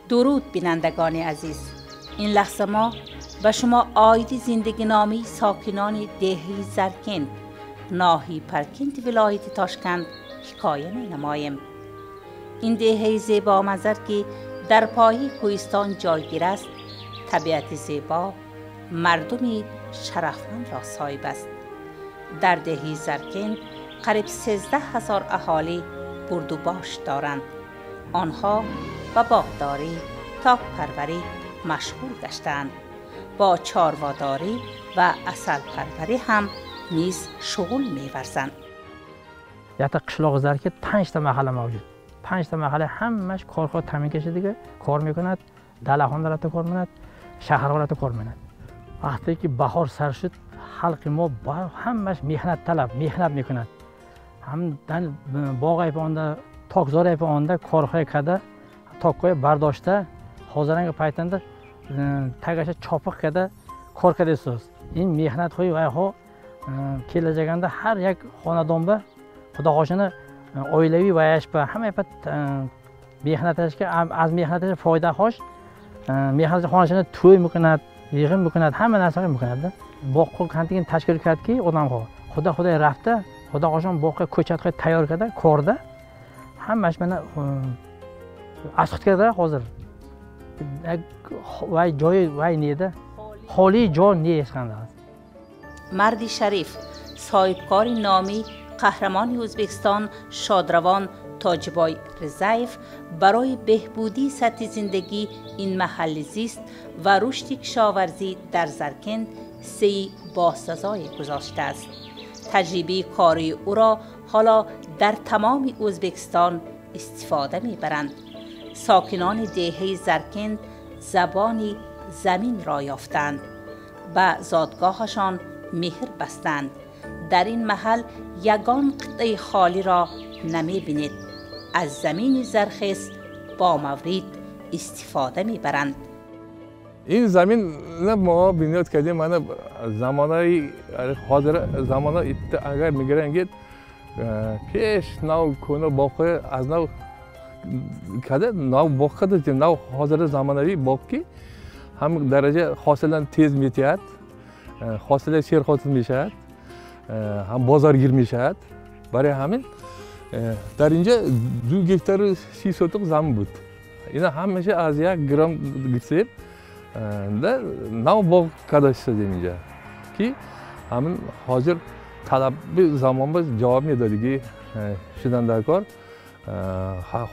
Дуруд, бинандагони азиз. Ин лаҳза мо ба шумо оиди зиндагиномаи сокинони деҳаи Заркент, ноҳияи Паркенти вилояти Тошканд ҳикоя менамоем. Ин деҳаи зебоманзар, ки дар пояи кӯҳистон ҷойгир аст, табиати зебо, мардуми шарафмандро соҳиб аст. Дар деҳаи Заркент қариб 13 000 аҳолӣ бурдубош доранд. Онҳо ба боғдорӣ, токпарварӣ машғул гаштаанд. Бо чорводорӣ ва асалпарварӣ ҳам низ шуғл меварзанд. Якта қишлоқи Заркент панҷта маҳалла мавҷуд. Панҷта маҳалла ҳамаш корхона таъмин кашидига кор мекунад, далахон рафта кор мекунад, шаҳрҳо рафта кор мекунад. Вақте ки баҳор сар шуд, халқи мо ҳамаш меҳнатталаб, меҳнат мекунад. Ҳам боғ онда, токзор онда корҳое карда, токҳои бардошта, ҳозиранги пайтанда тагаша чопиқ карда кор кардасоз. Ин меҳнатҳои вайҳо келajaganda ҳар як хонадонба, худо xohlashini, oilaviy vayashba hamma меҳнаташga, аз меҳнаташ фоида хош, меҳнат xonasini to'y мекунад, yig'in мекунад, hamma narsaga мекунад. Боғ qantigin tashkil qiladiki odamho xudo xudo рафта, худо xohlasin, боғqa ko'chatga tayyor карда корда hammasi mana asxutgada hozir vay joyi vay neda xoli ҷо нест qanday. Марди шариф, соҳибкори номӣ, қаҳрамони Ӯзбекистон шодравон Тоҷибой Ризаев барои беҳбудии сатҳи зиндагӣ ин маҳалли зист ва рушди кишоварзӣ дар Заркент ҳиссаи босазое гузоштааст. Таҷрибаи кории ӯро ҳоло дар тамоми Ӯзбекистон истифода мебаранд. Сокинони деҳаи Заркент забони заминро ёфтанд, ба зодгоҳашон меҳр бастанд. Дар ин маҳал ягон қитъаи холиро намебинед. Аз замини зархез бо маврид истифода мебаранд. Ин замин мо бунёд кардем. Мана замонаи ҳозира замона агар мегирангед, пеш нав кӯна боғҳои аз нав карда, нав боғ карда, нав ҳозира замонавӣ боғ, ки ҳам дараҷа ҳосилан тез метиҳад, ҳосила серҳосил мешавад, ҳам бозоргир мешавад. Барои ҳамин дар инҷа 2 гектару 30 сотиқ замин буд. Ина ҳамаша аз як грамм гирсем нав боғ карда истодем инҷа, ки ҳамин ҳозир талаби замонба ҷавоб медодиги шудан дар кор,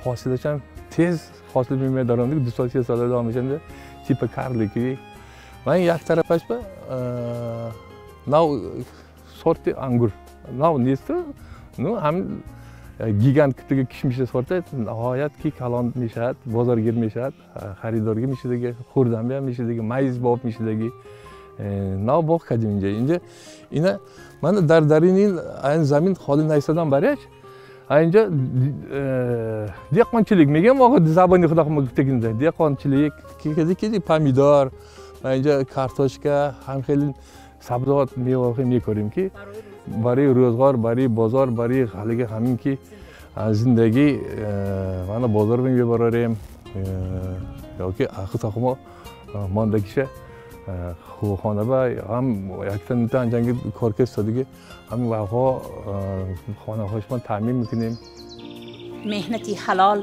ҳосилашам тез ҳосил мемедорам, 2 сол 3 сол давом мешанда, типа карликовый. Ман як тарафашба нав сорти ангур, нав нест, ну ҳамин гигант кутига кишмиша сорта, ниҳоят ки калон мешавад, бозоргир мешавад, харидоргир мешадаги, хӯрданбиам мешадаги, майиз боб мешадаги. Нав боғ кардем инҷа. Инҷа ина мана дар дарини ин замин холӣ наистодам баряш. Инҷа деҳқончилик мегӯям, забони худо гуфтагинда деҳқончилик ки помидор, инҷа картошка, ҳам хеле сабзавот, меваҳо мекорем, ки барои рӯзғор, барои бозор, барои ҳалиги ҳамин ки зиндагӣ мана бозор мебарорем ёки ахи мондагиша хонаба ҳам якта нута анҷанги корка истодиги, ҳамин вақҳо хонаҳошмон таъмин мекунем. Меҳнати ҳалол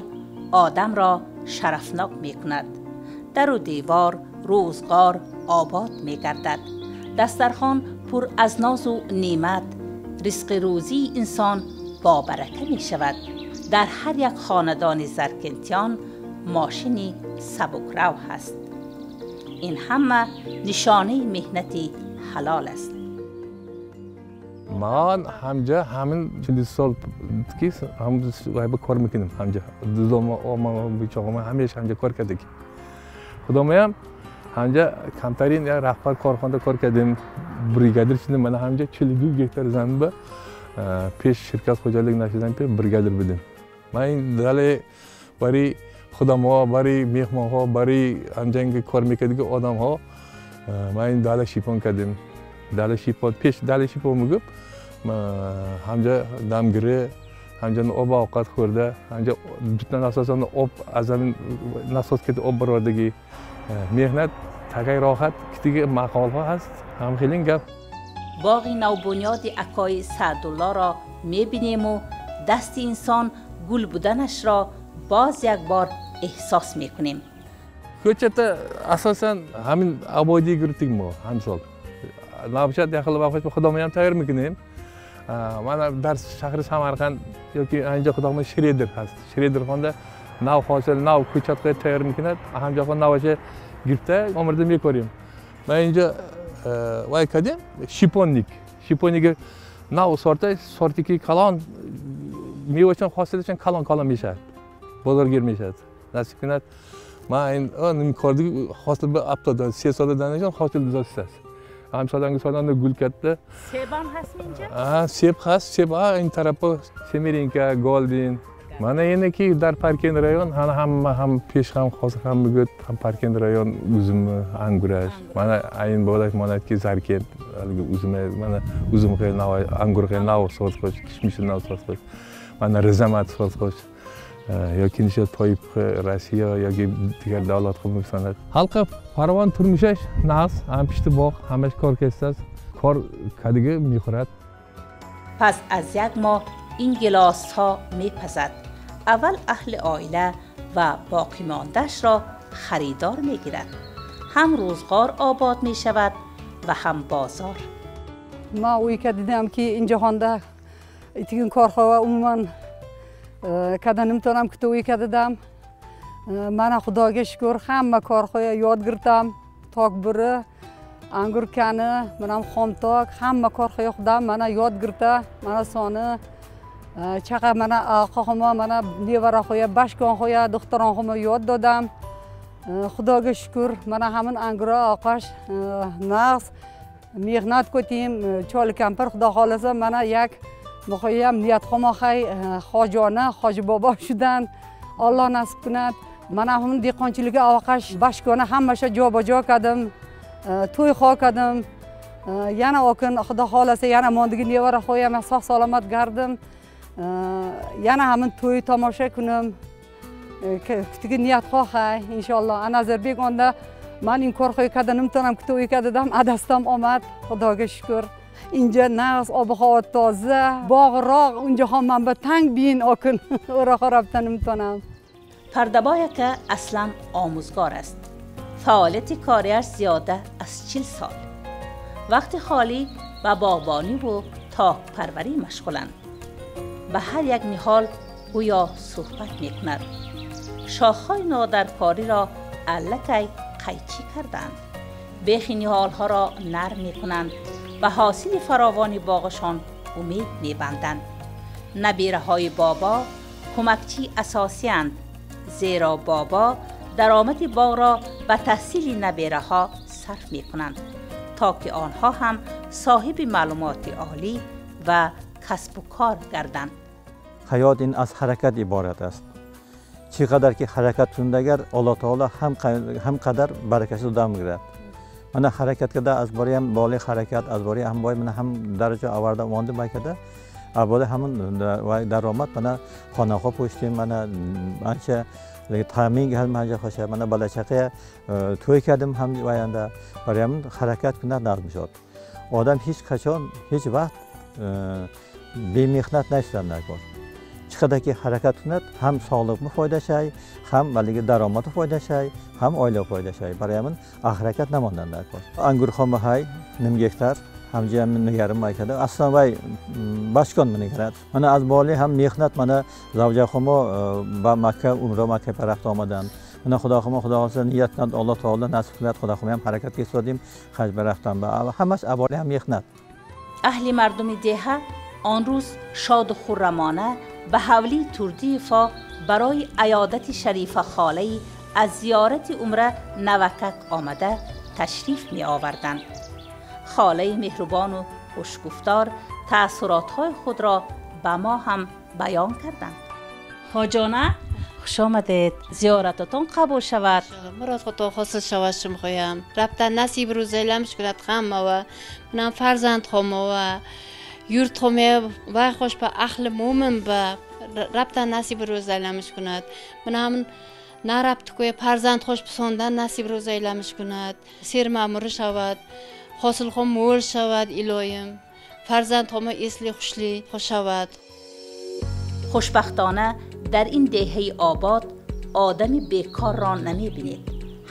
одамро шарафнок мекунад. Дару девор, рӯзғор обод мегардад, дастархон пур аз нозу неъмат, ризқи рӯзии инсон бобарака мешавад. Дар ҳар як хонадони заркентиён мошини сабукрав ҳаст. Ин ҳама нишонаи меҳнати ҳалол аст. Ман ҳамҷа ҳамин 40 сол ки ҳам кор мекунем. Ҳамҷа бичоғома ҳамеша ҳамҷа кор кардаги. Худомаям ҳамҷа камтарин як раҳбар корхона кор кардем, бригадир шудем. Мана ҳамҷа 42 гектар заминба пеш ширкат хоҷалик нашудан пеш бригадир будем. Ман ин дале барои худамо, барои меҳмонҳо, барои ҳамҷанги кор мекардиги одамҳо ман ин дала шипон кардем. Дала шипон, пеш дала шипон мегӯб, ҳамҷа дамгирӣ, ҳамҷо об овқат хӯрда, ҳамҷо битта насосан об аз ҳамин насос кити об баровардагӣ. Меҳнат тагай роҳат китиги мақолҳо ҳаст, ҳам хелин гап. Боғи навбунёди акои Саъдуллоро мебинему дасти инсон гул буданашро боз як бор эҳсос мекунем. Ko'chada asosan ҳамин ободӣ гирифтик мо ҳамсол. Navshat yaqin vaqt xudomi ham tayyor mikunim. Mana дар шаҳри Самарқанд yoki ancha xudomi Shredер ҳаст. Shredерxonda нав hosil, нав ko'chat tayyor мекунад. Ҳамҷо наваша гирифта омарда мекорим. Ман инҷо вай кардем шиповник. Шиповники нав сорта, сортики калон мевашон hosilашон калон калон мешавад. Бозоргир мешавад. Насиб кунад. Ман ин корди hosil bir aptodan, 3 soladan hosil tuzasiz. Ҳам соlangi solanda gul katta. Seb ham hastmi inja? Ha, seb hast, seb ha, ин tarafi Semerenka, Golden. Mana endiki дар Parkent rayon, hali hamma ham pesh ham hozir ham bugun ham Parkent rayon uzumi, angurash. Mana ayin bo'lak monatki Zarkent, haligi uzumi, mana uzum xil nav, angur xil nav sort qo'sh, kishmish nav sort qo'sh. Mana rizamat sort qo'sh. Yoki nisha toyib Rossiya yoki digar davlat qilib sanat. Xalqqa farovon turmushash naz, ham pishti bog', hamash kor kesasiz, kor kadigi mehnat. Пас аз як моҳ ин гилосҳо мепазад. Аввал аҳли оила ва боқимондаашро харидор мегирад. Ҳам рӯзғор обод мешавад ва ҳам бозор. Ман уйка дидам ки ин ҷаҳонда итигин корхона умуман када наметавонам ки уйка дидам. Мана Худоga shukur, hamma korxona yod girtam, tok buri, angur kani, manam xomtok, hamma korxona Xudom mana yod girta, mana soni chaqa mana qohoma, mana nevaraxoya, bashkonxoya, duxtaronxoma yod dodam. Xudoga shukur, mana hamin angura oqash naqs mehnat ko'tim, chol kampir Xudo xolasa mana yak muhoyam niyat xomohay hojona, hoji bobo shudan Alloh nasib qiladi. Mana hamin dehqonchilikka oqash bashkona hammasha jo'ba-jo kadim, to'y xokadim. Yana okin Xudo xolasa yana mondigi nevara xoyam sog' salomat gardim. Yana hamin to'y tomosha kunim kutigi niyat xohay inshaalloh. Anazarbek onda man inkor qo'y kada nimtanam kutib o'ykadidam adastam omad, Xudoga shukr. Inja naqs ob-havo toza, bog'roq unja ham ba tang bin okin ora xarabdan nimtanam. Пардабой ака аслан омӯзгор аст. Фаъолияти кориаш зиёда аз 40 сол. Вақти холӣ ба боғбониву токпарварӣ машғуланд. Ба ҳар як ниҳол гӯё суҳбат мекунад. Шохҳои нодаркориро аллакай қайчӣ карданд. Бехи ниҳолҳоро нарм мекунанд ва ҳосили фаровони боғашон умед мебанданд. Набираҳои бобо кӯмакчии асосиянд, зеро бобо даромади боғро ба таҳсили набираҳо сарф мекунанд, то ки онҳо ҳам соҳиби маълумоти олӣ ва касбу кор гарданд. Ҳаёт ин аз ҳаракат иборат аст. Чӣ қадар ки ҳаракат кунад, Аллоҳ таоло ҳам қадар баракашро дода мегирад. Мана ҳаракат карда аз бори ҳам боли ҳаракат, аз бори ҳам бой мана ҳам дараҷа оварда монда байкада, аввал ҳамон даромад мана хонаҳо пӯштем, мана анча таъмин ҳам анча хоша, мана балачақа to'y кардем ҳам ваянда. Барои ҳамин ҳаракат кунад нарм мешавад. Одам ҳеҷ қачон, ҳеҷ вақт бемеҳнат нашудан накор. Чӣ қадар ки ҳаракат кунад, ҳам соғлиқni foyda shay, ҳам haligi daromadi foyda shay, ҳам oila foyda shay. Barои ҳамин ҳаракат намондан darkor. Angurxona hay nim gektar, hamja yarim akada. Aslan vay bashkon minigarad. Mana az boli ham mehnat mana zavjaxomo ba Makka umra Makka paraxt omadan. Mana Xudoxomo Xudo xohlasa niyatdan Alloh taolo nasib qiladi. Xudoxomo ham harakatga sodim haj baraftan ba hammasi avvali ham mehnat. Аҳли мардуми деҳа он рӯз шоду хуррамона ба ҳавлии Турдиевҳо барои аёдати Шарифа холаи аз зиёрати умра навакак омада ташриф меоварданд. Холаи меҳрубону хушгуфтор таассуротҳои худро ба мо ҳам баён карданд. Ҳоҷона, хуш омадед, зиёрататон қабул шавад. Мурод худо ҳосил шавад шумоям. Рафтан насиб рӯзайламш кунад ҳамма ва манам фарзанд хома ва yurt xomaya va xo'sh ba ahli mo'min ba. Rabdan nasib ro'z aylamish kunad. Mana hamin narabdi ko'ya farzand xo'sh pisondan nasib ro'z aylamish kunad. Sermamuri shavad, hosilxon mo'l shavad iloyim. Farzandҳомо esli xushli шавад. Хушбахтона дар ин деҳаи обод одами бекорро намебинед.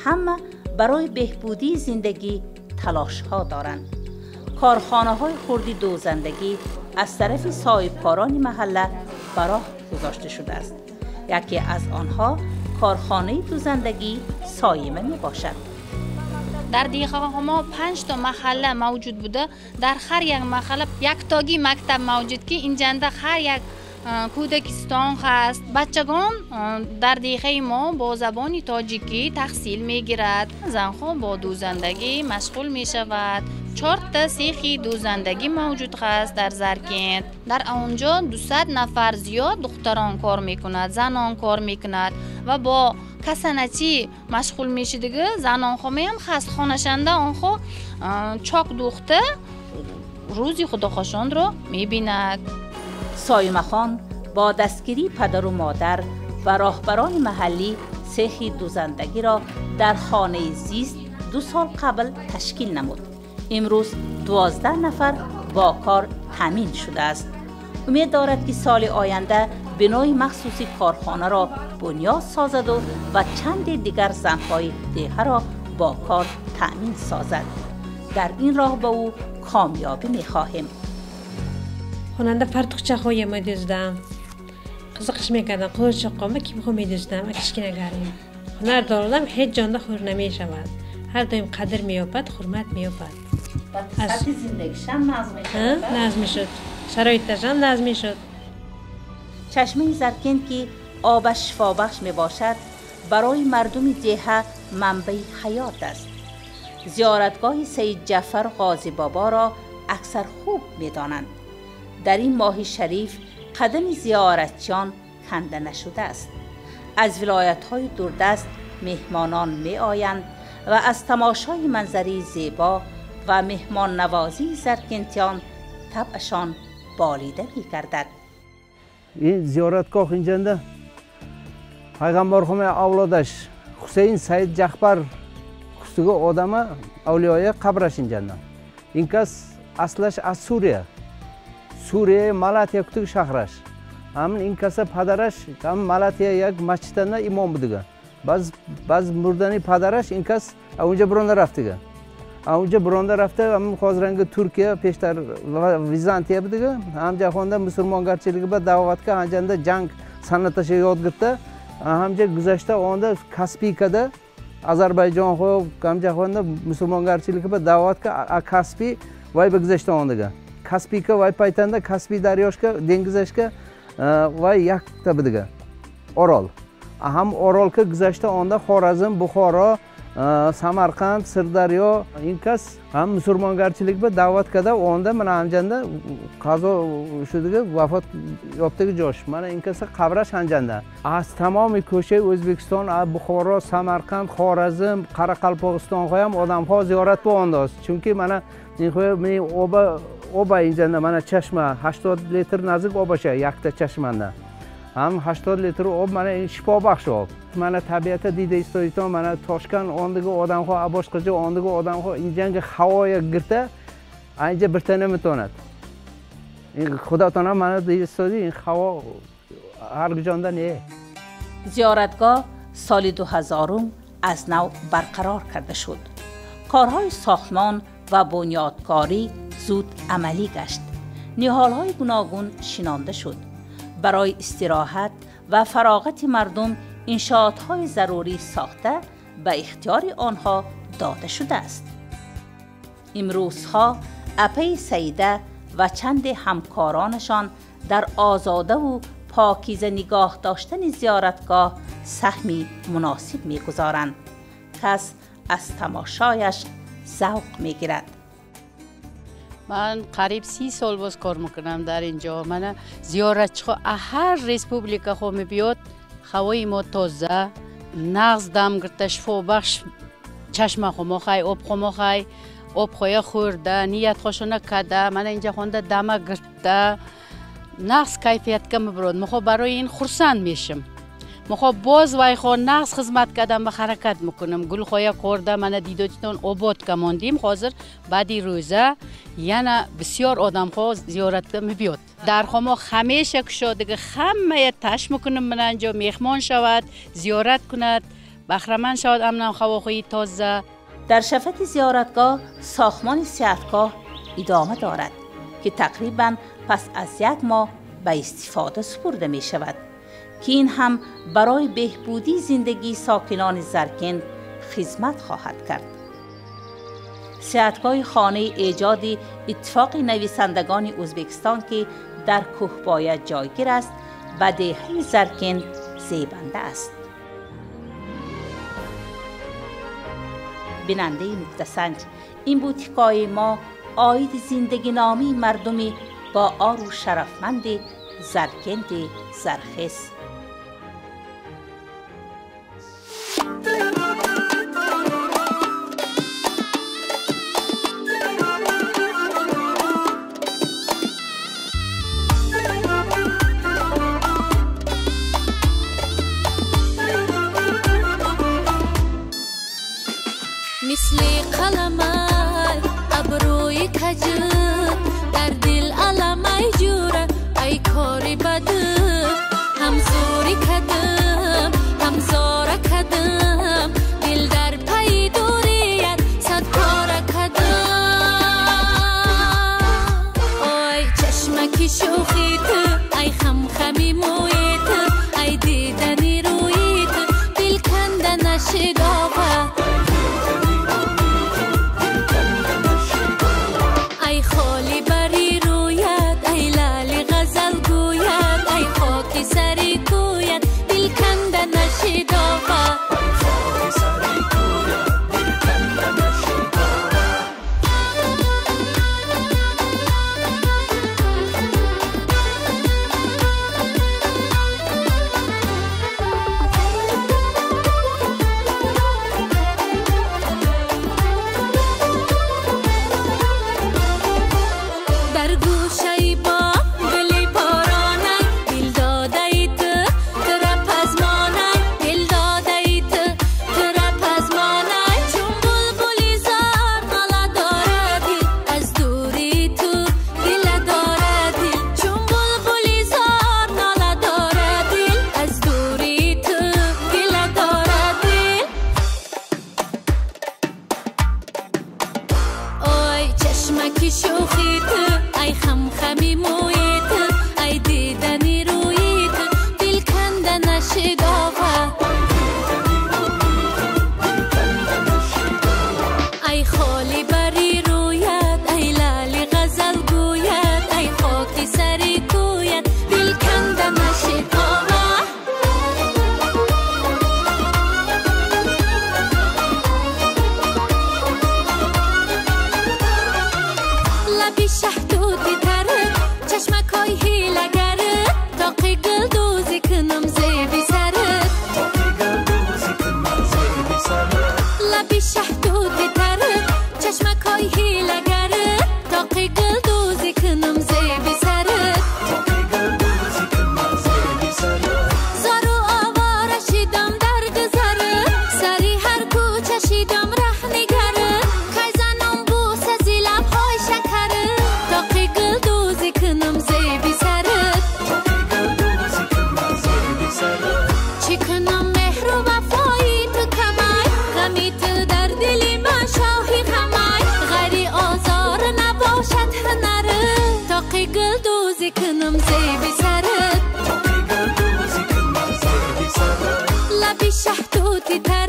Ҳама барои беҳбудии зиндагӣ талошҳо доранд. Корхонаҳои хурди дӯзандагӣ аз тарафи соҳибкорони маҳалла ба роҳ гузошта шудааст. Яке аз онҳо корхонаи дӯзандагӣ Соима мебошад. Дар деҳаҳо мо 5 та маҳалла мавҷуд буда. Дар ҳар як маҳалла яктогӣ мактаб мавҷуд ки инҷанда ҳар як кӯдакистон ҳаст. Бачагон дар деҳаи мо бо забони тоҷикӣ таҳсил мегирад. Занҳо бо дӯзандагӣ машғул мешавад. 4 та сехи дӯзандагӣ мавҷуд ҳаст дар Заркент. Дар онҷо 200 нафар зиёд духтарон кор мекунад, занон кор мекунад ва бо касаначи машғул мешидиги занонҳо меам ҳаст. Хонашанда онҳо чок духта рӯзи худохошонро мебинад. Соимахон бо дастгирии падару модар ва роҳбарони маҳаллӣ сехи дӯзандагиро дар хонаи зист 2 сол қабл ташкил намуд. Имрӯз 12 нафар бо кор таъмин шудааст. Умед дорад ки соли оянда бинои махсуси корхонаро бунёд созаду ва чанде дигар занҳои деҳаро бо кор таъмин созад. Дар ин роҳ ба ӯ комёбӣ мехоҳем. Хонанда фартуқчаҳое медӯздам, qiziqish мекардам, қӯрчоққома кимхо медӯздам, кичкинагарим. Ҳунар дородам ҳеҷ ҷонда хур намешавад. Ҳар доим қадр меёбад, ҳурмат меёбад. Сатҳи зиндагишам нағз мешавад? Нағз мешуд. Шароиташам нағз мешуд. Чашмаи Заркент ки обаш шифобахш мебошад, барои мардуми деҳа манбаи ҳаёт аст. Зиёратгоҳи Саид Ҷаъфар Ғозибоборо аксар хуб медонанд. Дар ин моҳи шариф қадами зиёратчиён канда нашудааст. Аз вилоятҳои дурдаст меҳмонон меоянд ва аз тамошои манзараи зебо ва меҳмоннавозии заркентиён табъашон болида мегардад. Ин зиёратгоҳ инҷанда пайғамбархонаи авлодаш Ҳусейн Саид Ҷаъфар хуштуги одама авлиёя қабраш инҷанда. Ин кас аслаш аз Сурия, Сурия Малатия кутуги шаҳраш. Ҳамин ин каса падараш ҳам Малатия як масҷиданда имом будига. Баъз мурдани падараш ин кас унҷа биронда рафтига. Унҷа биронда рафта ҳамин ҳозиранги Туркия пештар Византия будига. Ҳам ҷаҳонда мусулмонгарчилigi ба даъватга анҷанда ҷанг санъаташа ёд гирифта, ҳамҷа гузашта онда Каспийкада Озарбойҷонҳо ҳам ҷаҳонда мусулмонгарчилigi ба даъватга Каспий вай ба гузашта ондига. Каспийка вай пайтанда Каспий дарёшка денгизашка вай якта будига Орол. Ҳам Оролка гузашта онда Xorazm, Buxoro, Samarqand, Sirdaryo ин кас ҳам мусулмонгарчилик ба даъват карда онда мана анҷанда қазо шуdiga вафот ёфтаги ҷош. Мана ин каса қабраш анҷанда. Аз тамоми кӯшаи O'zbekiston, Buxoro, Samarqand, Xorazm, Qoraqalpog'istonga ham odamlar ziyorat bu ondoz. Chunki mana oba оба инҷанда мана чашма 80 литр наздик обаша якта чашманда. Ҳам 80 литр об мана ин шифобахш об. Мана табиата дида истоитон, мана Тошкан ондиги одамҳо, бошқаҷо ондиги одамҳо инҷанги ҳавоя гирта, анҷа бирта наметавонад. Ин худотона мана дида истоди, ин ҳаво ҳар ҷонда не. Зиёратгоҳ соли 2000 аз нав барқарор карда шуд. Корҳои сохтмон ва бунёдкорӣ зуд амалӣ гашт. Ниҳолҳои гуногун шинонда шуд. Барои истироҳат ва фароғати мардум иншоотҳои зарурӣ сохта ба ихтиёри онҳо дода шудааст. Имрӯзҳо апаи Саида ва чанде ҳамкоронашон дар озодаву покиза нигоҳ доштани зиёратгоҳ саҳми муносиб мегузоранд. Кас аз тамошояш завқ мегирад. Ман қариб 30 сол боз кор мекунам дар инҷо. Мана зиёратчиҳо ҳар республикаҳо мебиёд, ҳавои мо тоза, нағз дам гирифта, шифобахш чашмаҳо мо хай, обҳо мо хай, обҳоя хӯрда, ниятҳошона када, мана инҷа хонда дама гирифта, Нағз кайфиятка мебарод. Мехо барои ин хурсанд мешим. Мехо боз вайхо нағз хизмат кардам ба ҳаракат мекунам. Гулхоя корда мана дидотитон обод камондим. Ҳозир баъди рӯза яна бисёр одамҳо зиёратга мебиёд. Дарҳо мо ҳамеша кушодага ҳамая таш мекунам мана инҷо меҳмон шавад, зиёрат кунад, баҳраманд шавад амнам ҳавоҳои тоза. Дар шафати зиёратгоҳ сохтмони сиҳатгоҳ идома дорад ки тақрибан пас аз як моҳ ба истифода супурда мешавад ки ин ҳам барои беҳбудии зиндагии сокинони Заркент хизмат хоҳад кард. Сиҳатгоҳи хонаи эҷоди иттифоқи нависандагони Ӯзбекистон ки дар Кӯҳбоя ҷойгир аст, ба деҳаи Заркент зебанда аст. Бинандаи нуктасанҷ, ин буд ҳикояи мо оиди зиндагиномии мардуми бо ору шарафманди Заркенти зархез. Мисли қаламай абрӯи каҷ, дар дил аламай ҷура, ай кори бад, ҳамзӯрӣ кадам, ҳамзора кадам, дил дар пайи дурият садпора кадам. Ой чашмаки шӯхит, ай хамхами мӯит, ай дидани рӯит, дил канда нашидова. Лаби шаҳтути тар.